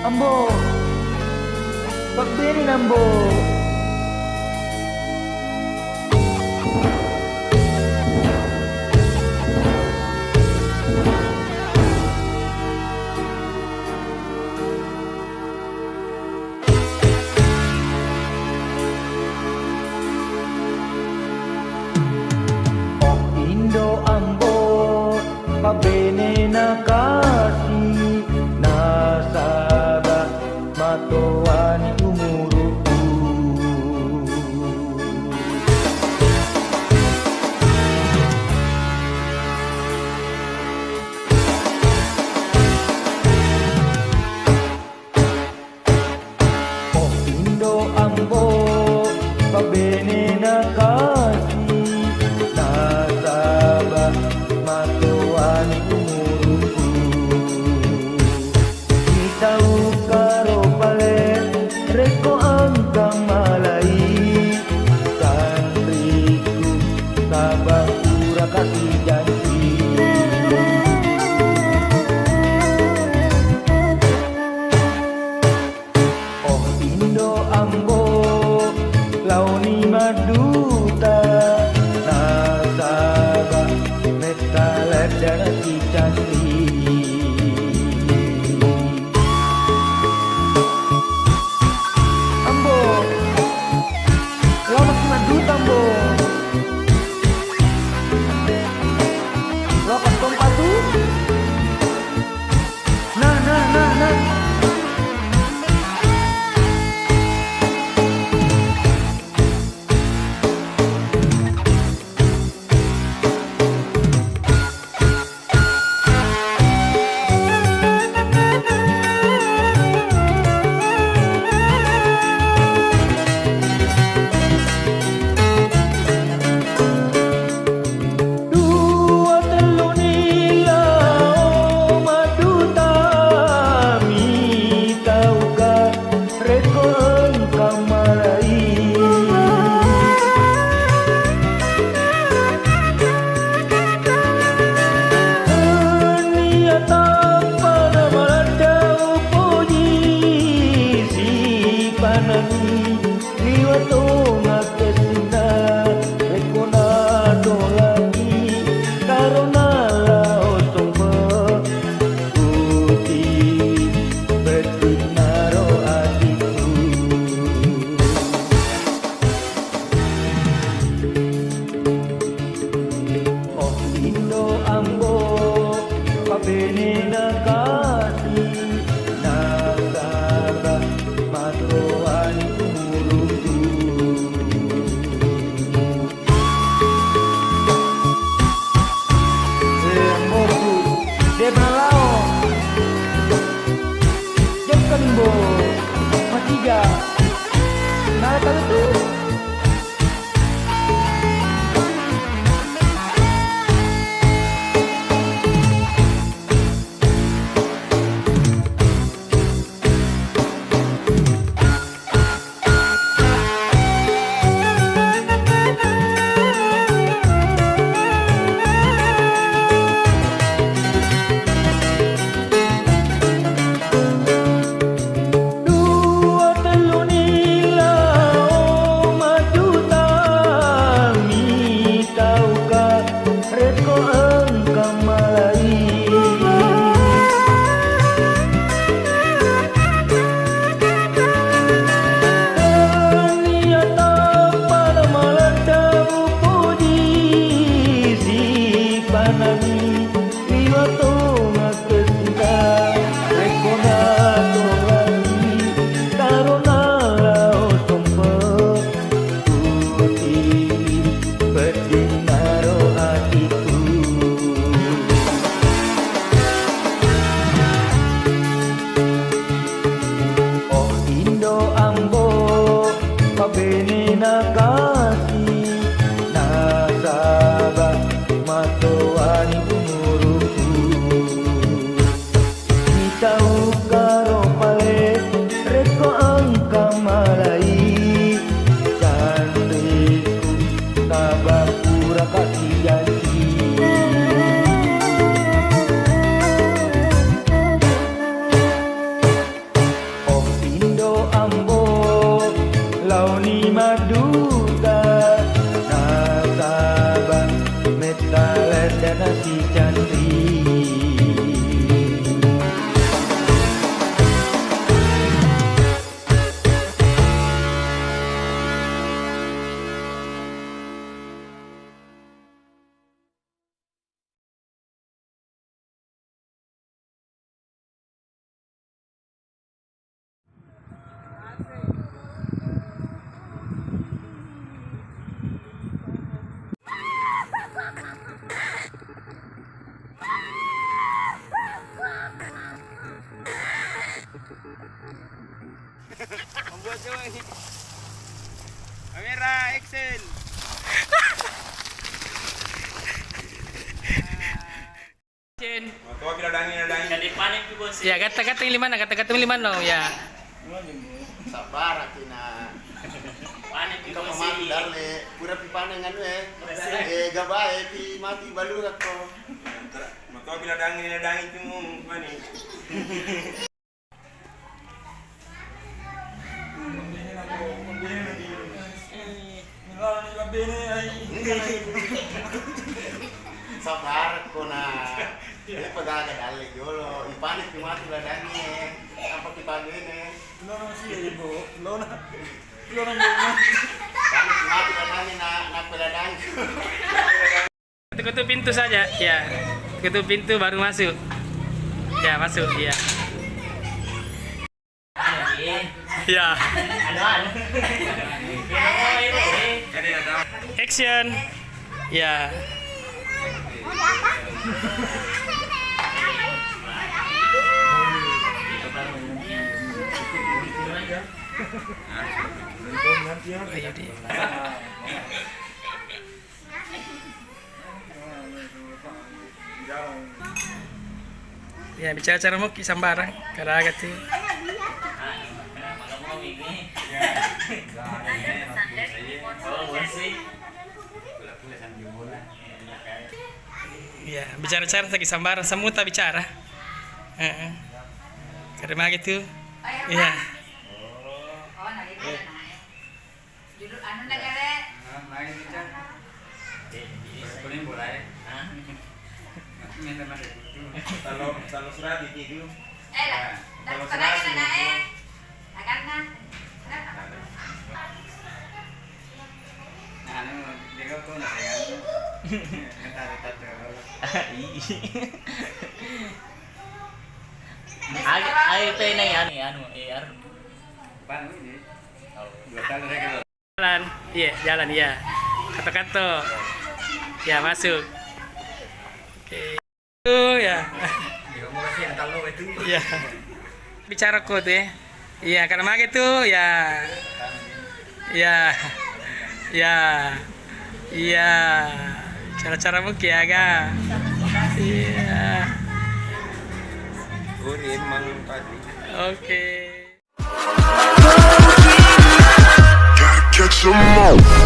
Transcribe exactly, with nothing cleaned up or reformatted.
Ambo, pabbene Ambo. Oh indo Ambo, pabbene na kasi, nasaba matoani umuruku. Oh indo Ambo, pabbene na kasi, nasaba matoani umuruku. Mitau karo pale, rekko engka malai, sanriku, saba pura kasi janji. Oh indo Ambo, laoni madduta, nasaba metta ladda na sicanri. Ambo, laoni madduta Ambo. Lokka tompa tu. Nah, nah, nah, nah. Dua tellu ni lao madduta, mitauka rekko engka malai. Nia tappa na maladda upoji sipanangi. Liwa tongeng kessinna, rekko natolaki, karona lao sompe, uti, pettunnaro atiku. Oh indo Ambo, pabenena kasi, nasaba matoani umuruku. Eh, Amboku, de' pernah lao. Jokka ni, Mbo. Matiga. Nala talu tu. Dua tellu ni lao madduta, mitauka rekko engka malai. Nia tappa na maladda upoji sipanangi. Liwa tongeng kessinna, rekko natolaki, karona lao sompe, uti, pettunnaro atiku. Oh indo Ambo, pabenena kasi, nasaba matoani umuruku. Mitau karo pale, rekko engka malai, canriku, saba pura kasi janji. Membuat joy. Kamera action. Action. Matoa pila dangi, dangi. Jadi panik tuh, Bos. Ya, kata-kata lima, kata-kata lima no, ya. Sabar, Atina. Panik tuh, Bos. Mati dalle, pura pi panik anu, eh. Eh, gabae pi mati balu rakko. Matoa pila dangi, dangi tuh, panik. Sabar ko na. Ini pegaga dalle jolo. Ipane ki mati ladange. Apa kita gini? Lo na si ibu. Lo na. Lo na. Panik mati ladange na, na peladang. Ketuk-ketuk pintu saja, ya. Ketuk pintu baru masuk. Ya, masuk, ya. Ya. Action. Ya. Ayo, Di. Ya, bicara-cara muki sambarang, karaga tu. Ya, bicara-cara saki sambarang, semuta bicara. Heeh. Kada magi tu. Ya. Julu anu na gare. Ah, main kita. Kuning bola ya. Hah? Main sama dia. Kalau, kalau serati itu. Eh, lah. Kalau serati itu. Akan na. Nah, anu, dia kau tuh nak ya. Kata, kata, kata. Ih. Ai, ai, pe, nai, anu, anu, eh, anu. Apaan ini? Jalan, iya, jalan, iya. Kato-kato. Ya, masuk. Oke. Tuh, ya. Iya. Bicara ko tuh, ya. Iya, karena mage tuh, ya. Ya. Ya. Iya. Cara-cara muki aga. Iya. Gori emang tadi. Oke. Gotta catch 'em all.